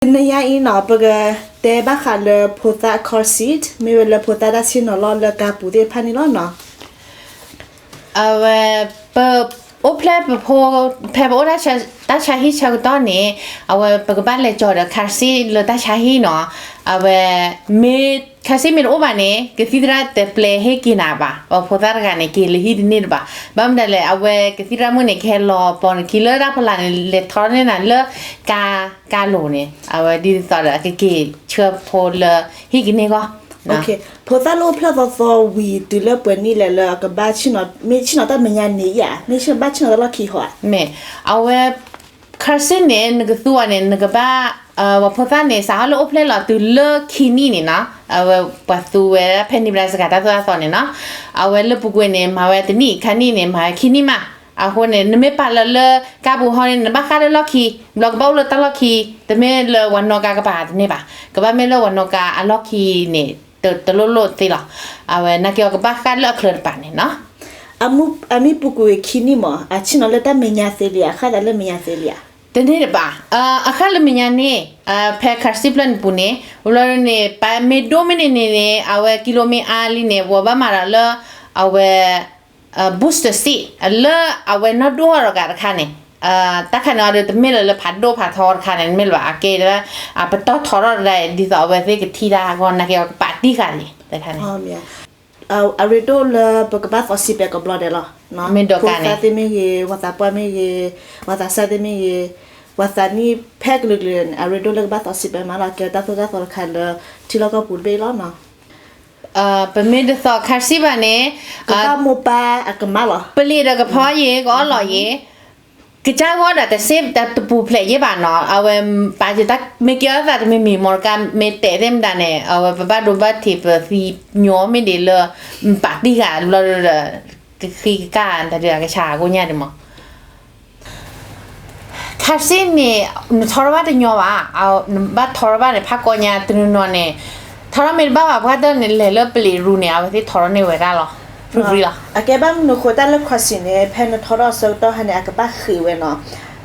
တနံၤညါအံၤနီၤ ပကတဲဘၣ်ဃးလၢဖိသၣ် car seat မ့ၢ်ဝဲလၢဖိသၣ်တၢ်ဆ့ၣ်နီၤလီၢ်လၢကါပူၤသ့ၣ်တဖၣ်န့ၣ်လီၤနီၤ. အဝဲ ပ အိၣ်ဖျဲၣ်ပဖိ ဖဲပအိၣ်တၢ်ဆါ တၢ်ဆါဟံၣ်ဆၢကတီၢ်န့ၣ် အဝဲပကဘၣ်လဲၤကၠီၤဒီး car seat လၢတၢ်ဆါဟံၣ်နီၤ. အဝဲ မ့ၢ် car seat မ့ၢ်တအိၣ်ဘၣ်န့ၣ် ကသံၣ်သရၣ်တပျဲဟ့ၣ်က့ၤနၤဘၣ်, ပှၤဖိသၣ်တဂၤန့ၣ် က့ၤလၢဟံၣ်တန့ၢ်တဘၣ်. ဘၣ်မနုၤလဲၣ် အဝဲကသံၣ်သရၣ်မုၣ်န့ၣ် ကဟဲလီၤပိာ်နခံလၢတၢ်ဖီလာ်န့ၣ် လဲၤထီၣ်န့ၢ်နၤလၢ ကါ ကါလိၤန့ၣ် အဝဲဒ်သိးဒီးအကက့ၤဆှၢဖိလၢဟံၣ်ကန့ၢ်အဂီၢ်. ဖိသၣ်လၢအိၣ်ဖျဲၣ်သီသီဝံၤတုၤလၢပှဲၤနံၣ်လဲၣ်လၢအကဘၣ်ဆ့ၣ်နီၤ မ့ၢ်ဆ့ၣ်နီၤတၢ်မဲာ်ညါန့ၣ်ဧါ, မ့ၢ်ဆ့ၣ်နီၤဘၣ်ဆ့ၣ်နီၤတၢ်လီၢ်ခံဧါ. မ့ၢ် အဝဲ car seat န့ၣ် နကသူအီၤန့ၣ် နကဘၣ် ပှၤဖိသၣ်န့ၣ် စးထီၣ်လၢအိၣ်ဖျဲၣ်လီၤတုၤလၢခံနံၣ်န့ၣ်နီၤ, အဝဲပှၤသူဝဲဖဲန့ၣ်ဘျီစကၤတၢ်သိၣ်တၢ်သီန့ၣ်နီၤ, အဝဲလၢပူၤကွံာ်န့ၣ် မၤဝဲတနံၣ် ခံနံၣ်န့ၣ် မၤဝဲခံနံၣ်မး. အဃိန့ၣ် နမ့ၢ်ပာ်လီၤလၢကါပူၤဟီန့ၣ် နဘၣ်ဃးလၢလီၢ်ခံ, ဘျီကဘၣ်အိၣ်လၢတၢ်လီၢ်ခံ, တမ့ၢ်လၢပှၤနီၣ်ကါကပၤတန့ၢ်ဘၣ်, ကဘၣ်မ့ၢ်လၢပှၤနီၣ်ကါအလီၢ်ခံန့ၣ် တလိၣ်လိၣ်သ့လီၤ. အဝဲနာ်က့ၤအီၤကဘၣ်ဃးလၢအချၢတပၤန့ၣ်နီၤ. အမံၤပူၤကွံာ်ဝဲခံနံၣ်မး အဆ့ၣ်နီၤလၢတၢ်မဲာ်ညါသ့လံဧါ, အဃၣ်သးလၢမဲာ်ညါသ့လံဧါ. တန့ၢ်တဘၣ်, အဃၣ်လၢမဲာ်ညါန့ၣ် ဖဲ car seat ဖျၢၣ်န့ၣ်ပူၤန့ၣ် ဝံၤလီၤန့ၣ် ပမ့ၢ်ဒိၣ်မ့ၢ်န့ၣ်န့ၣ်န့ၣ် အဝဲကံလိမ့ၢ်အါလံန့ၣ် ပှၤဘၣ်မၤဒီးလၢ အဝဲ booster seat လၢအဝဲနီၢ်ဒိၣ်ထီၣ်တဂၤတခါန့ၣ်, တၢ်ခါန့ၣ်အီၤဒီး တမ့ၢ်လၢလၢဖးဒိၣ်ဖးထီတခါန့ၣ် တမ့ၢ်လၢၤဘၣ်အကဲလၢ အပတီၢ်ထီထီၣ်တဂၤ ဒ်သိးအဝဲသ့ၣ်ကထံၣ်တၢ်အဂီၢ် နာ်က့ၤအီၤကပာ်တံၢ်ဃာ်လံ တခါန့ၣ်. အရ့ဒိၣ်လၢပကဘၣ်သးစံးပဲကဘျီဒဲးလီၤ. မ့ၢ်ဒိးကါန့ၣ် ဖိသၣ်သ့ၣ်မ့ၢ်ဂ့ၤ, ပှၤသးပှၢ်မ့ၢ်ဂ့ၤ, ပှၤသးစၢ်သ့ၣ်မ့ၢ်ဂ့ၤ, ပှၤသးနံၣ်ဖဲကလုာ်ကလုာ်န့ၣ် အရ့ဒိၣ်လၢကဘၣ်သးစံးပဲမးလီၤ ကဲတၢ်သိၣ်တၢ်သီတခါလၢ ထံလီၢ်ကီၢ်ပူၤတဘ့ၣ်လီၤနီၤ. ပမ့ၢ်တသီ car seat ဘၣ်န့ၣ် ကဘၣ်မိၢ်ပၢ်အကမၣ်လီၤ. ပလံာ်ဒီးကဖီယံၤ ကအီၣ်လီၤယံၤ ကစၢ်ဂီၢ်ဒီးတစ့တပူၤဖျဲးယဲၢ်ဘၣ်နီၤ, အဝဲပာ်ယတၢ်မ့ၢ်ကဲထီၣ်သးတမံၤမံၤ မီတကါမ့ၢ်တဲာ်သ့ၣ်မတၤန့ၣ် အဝဲပဘၣ်ဒိဘၣ်ထံးပသံညီမ့ၢ်ဒ်လၢ ပာ်တံၢ်ဃာ်ဘျီဒီး ကဃံကကၢ်တၢ်ဒုးအကဆၣ်အကိညါဒ်မး car seat န့ၣ် နထီထီၣ်ဘၣ်တညီဘၣ်, နဘၣ်ထီထီၣ်ဘၣ်န့ၣ် ဖးကိညါတနီၤနီၤန့ၣ် ထီထီၣ်မ့ၢ်တဘၣ်ဘၣ် ပှၤတၢ်န့ၣ် လဲၤလၢပလံးရူန့ၣ် အဝဲသ့ၣ်ထီထီၣ်န့ၢ်ဝဲဒၣ်လီၤ. အကဲဘၣ်မနုၤဃိတၢ်လၢ car seat န့ၣ် ဖဲနထီထီၣ်အဆၢကတီၢ်ဟါန့ၣ် အကဘၣ်ဃ့းဝဲနီၤ,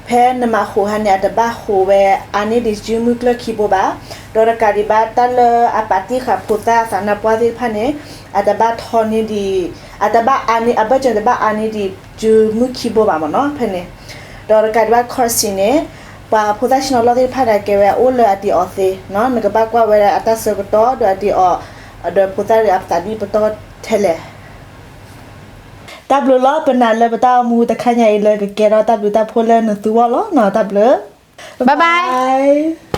ဖဲနမၤဟိးဟါန့ၣ် အတဘၣ်ဟိးဝဲ အါန့ၢ်ဒံးစုမုၢ်ကျၢၢ်ခံဘိဘၣ်, ဒီးတကးဒံးဘၣ် တၢ်လၢအပာ်တံၢ်ဃာ်ဖိသၣ်သးနါပှၢ်သ့ၣ်တဖၣ်န့ၣ် အတဘၣ်ထီန့ၢ်ဒံး အတဘၣ်အါန့ၢ် အဘၢၣ်စၢၤတဘၣ်အါန့ၢ်ဒံး စုမုၢ်ခံဘိဘၣ်မ့ၢ်နီၤ ဖဲန့ၣ်, ဒီးတကးဒံးဘၣ် car seat န့ၣ် ပှၤဖိသၣ်ဆ့ၣ်နီၤလီၢ်သ့ၣ်တဖၣ်န့ၣ် ကဲဝဲအိၣ်လၢအတံၤအီၤသ့နီၤ, နကဘၣ်ကွၢ်ဝဲဒၣ်အတၢ်ဆၢကတီၢ်ဒီးအတံၤအီၤ, ဒီးဖိသၣ်ဒီးအသးနံၣ်ပတီၢ်ထဲလဲၣ်. တၢ်ဘျုးလီၤ ပနာ်လၢပတၢ်အိၣ်မူတခါညါအံၤလၢကကဲထီၣ်တၢ်ဘျုးတၢ်ဖှိၣ်လၢနသူအဂီၢ်လီၤနီၤ, တၢ်ဘျုး bye bye.